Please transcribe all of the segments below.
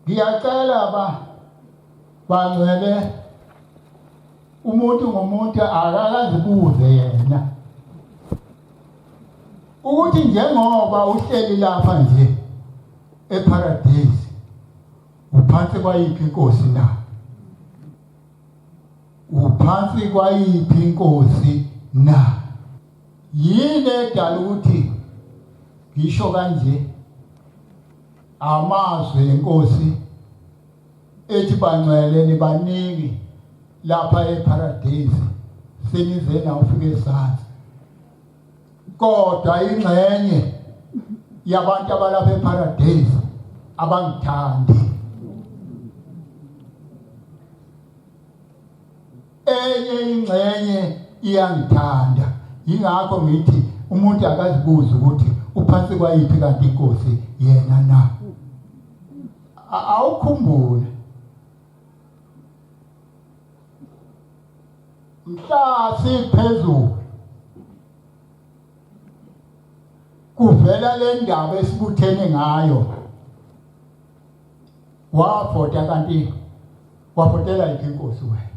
Ngiyacela ba bangcwele umuntu ngomuntu akakazibuze yena ukuthi njengoba uhleli lapha nje eparadise uphansi kwayiphi inkosi na uphansi kwayiphi inkosi na yini edala ukuthi ngisho kanje amazwi enkosi ethi bangcwele nibaningi lapha eparadise senize na ufike ezansi kodwa ingxenye yabantu abalapha eparadise abangithandi enye ingxenye iyangithanda yingakho ngithi umuntu akazibuze ukuthi uphansi kwayiphi kanti inkosi yena na awukhumbule mhla siphezulu kuvela le ndaba esibuthene ngayo wavota kanti wavotela yiphi inkosi wena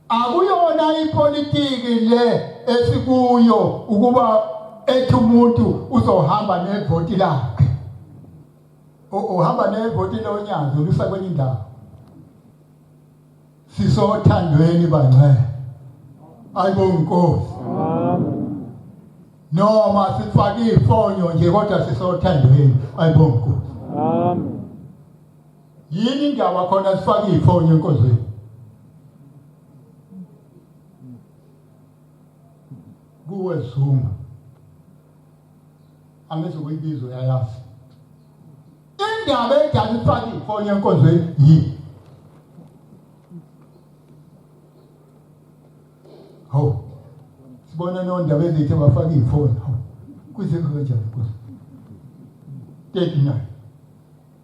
akuyona ipolitiki le esikuyo ukuba ethi umuntu uzohamba nevoti lakhe uhamba nevoti lonyazi ulusa kwenye indawo sisothandweni bangcwele ayibonga inkosi noma sifake ifonyo nje kodwa sisothandweni ayibonga inkosi amen yini indaba khona sifake ifonyo enkonzweni kuwe Zuma angizukuyibiza uyayazi indaba edala ifake ifoni enkonzweni yini hawu sibona nondaba ezithe bafake ifoni hawu kuze kanjani nkosi 39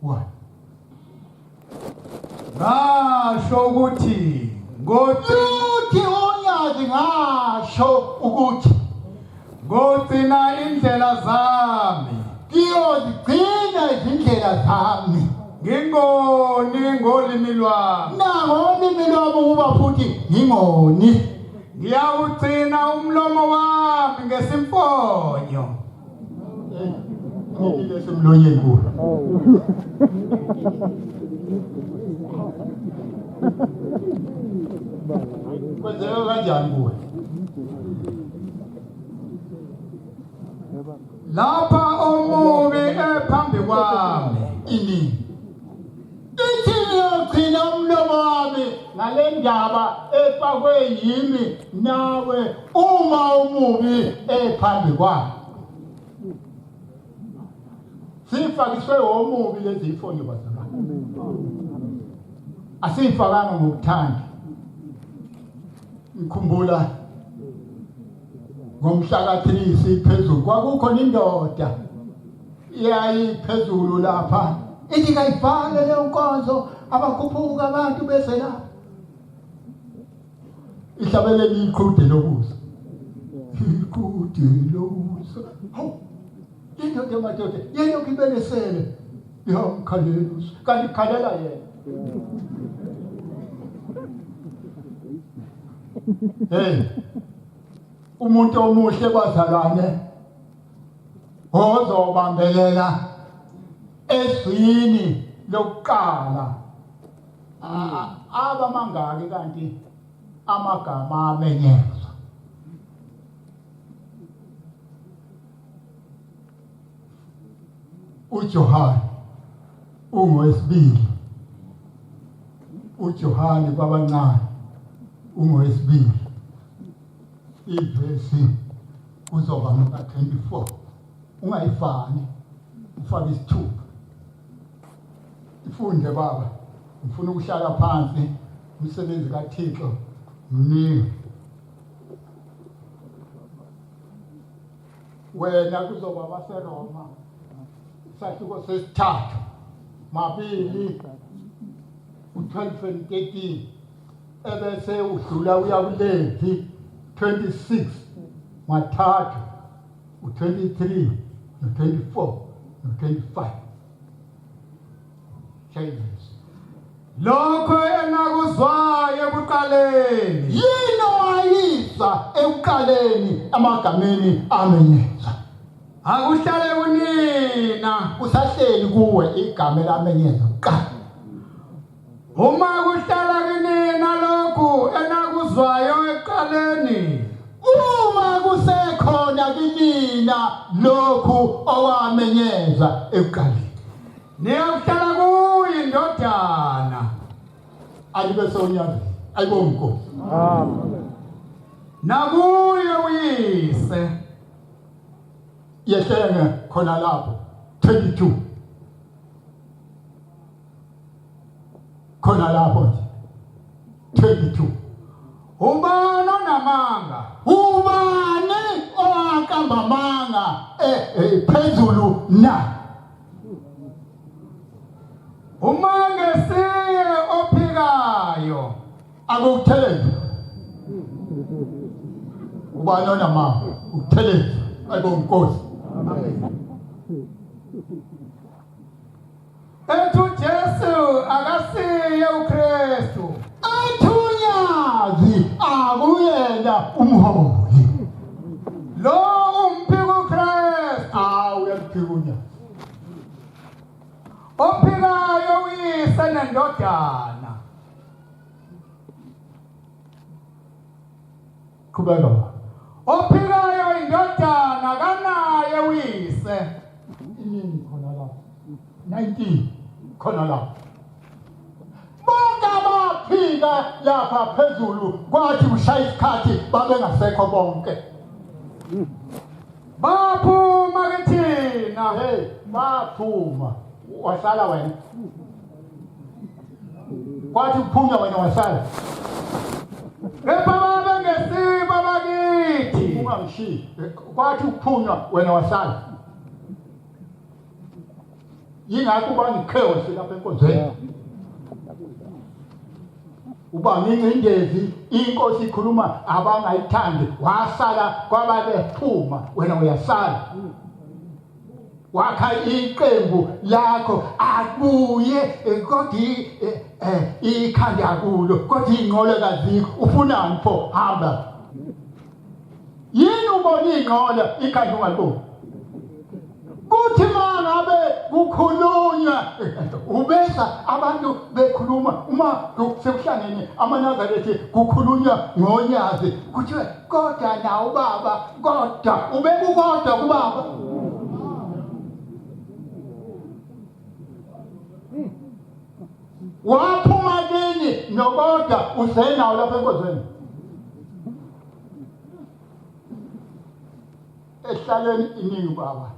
1 Ngasho ukuthi ngothi unyazi ngasho ukuthi ngogcina indlela zami ngiyozigcina izindlela zami ngingoni ngolimi lwami nangolimi lwami ukuba futhi ngingoni ngiyawugcina umlomo wami ngesimfonyo Ngilile semlonyeni kuwe. Kwenzeka kanjani kuwe? Lapha omubi ephambi kwami. Ini. Ithi ngiyogcina umlomo wami ngale ndaba efakwe yimi nawe uma umubi ephambi kwami. Sifakiswe omubi lezi ifonyo bazalwane. Asifakanga ngokuthanda. Ngikhumbula ngomhla ka-3 siphezulu kwakukhona indoda yayiphezulu lapha ithi kayivale leyo nkonzo abakhuphuka abantu bese lapha ihlabelele iqhude lokusa iqhude lokusa hawu indoda madoda yeyokhu ibelesele yamkhalela kanti ikhalela yena hey umuntu omuhle bazalwane ozobambelela ezwini lokuqala aba mangaki kanti amagama amenyezwa uJohane ungowesibili uJohane kwabancane ungowesibili ivesi kuzoba ngoka-24 ungayifani ufake isithupha ifunde baba ngifuna ukuhlala phansi umsebenzi kaThixo mningi wena kuzoba baseRoma isahluko sesithathu mabili u-12 and 13 ebese udlula uya kuLevi 26 mathathu u-23 no-24 no-25. Jesus. Lokho enakuzwayo ekuqaleni. Yini owayizwa ekuqaleni amagameni amenyezwa? Akuhlale kunina. Kusahleli kuwe igama elamenyezwa kuqala. Uma kuhlala kinina lokhu enakuzwayo ekuqaleni. Uma kusekhona kinina lokhu owamenyezwa ekuqaleni. Niyakuhlala kuyo indodana. Alibe sonyazini. Ayibonge inkosi. Amen. Nakuye uyise. Yehlenge khona lapho 22. Khona lapho nje 22. Ubani onamanga? Ubani owaqamba amanga eh, eh phezulu na? Uma ngesiye ophikayo akukuthelezi. Ubani onamanga? Ukuthelezi. Ayibonga inkosi. Amen. Ethi uJesu akasiye uKristu. Ethi unyazi akuyena umholi. Lo umphika uKristu. Awu uyakuphika unyazi. Ophikayo uyise nendodana. Qhubeka baba. Ophikayo indodana kanaye uyise. Inini khona lapho? 19 khona lapho. Bonke abaphika lapha phezulu kwathi kushaya isikhathi babengasekho bonke. Baphuma kithina. Hey, baphuma. Wasala wena. Kwathi kuphunywa wena wasala. Kepha babengesibo abakithi. Ungangishiyi. Kwathi kuphunywa wena wasala. Yingakho uba ngichaos lapha enkonzweni. Uba ngingcindezi inkosi ikhuluma abangayithandi wasala kwababephuma wena uyasala. Wakha iqembu lakho akuye eh, kodwa eh, eh, ikhanda kulo kodwa iy'nqola kazikho ufunani pho hamba yini ubona iy'nqola ikhanda ungaliboni kuthi uma ngabe kukhulunywa ubeza abantu bekhuluma uma sekuhlangene amanazarethi kukhulunywa ngonyazi kuthiwe kodwa nawo baba kodwa ubekukodwa kubaba waphuma kini nokodwa usenawo lapha enkonzweni ehlaleni iningi baba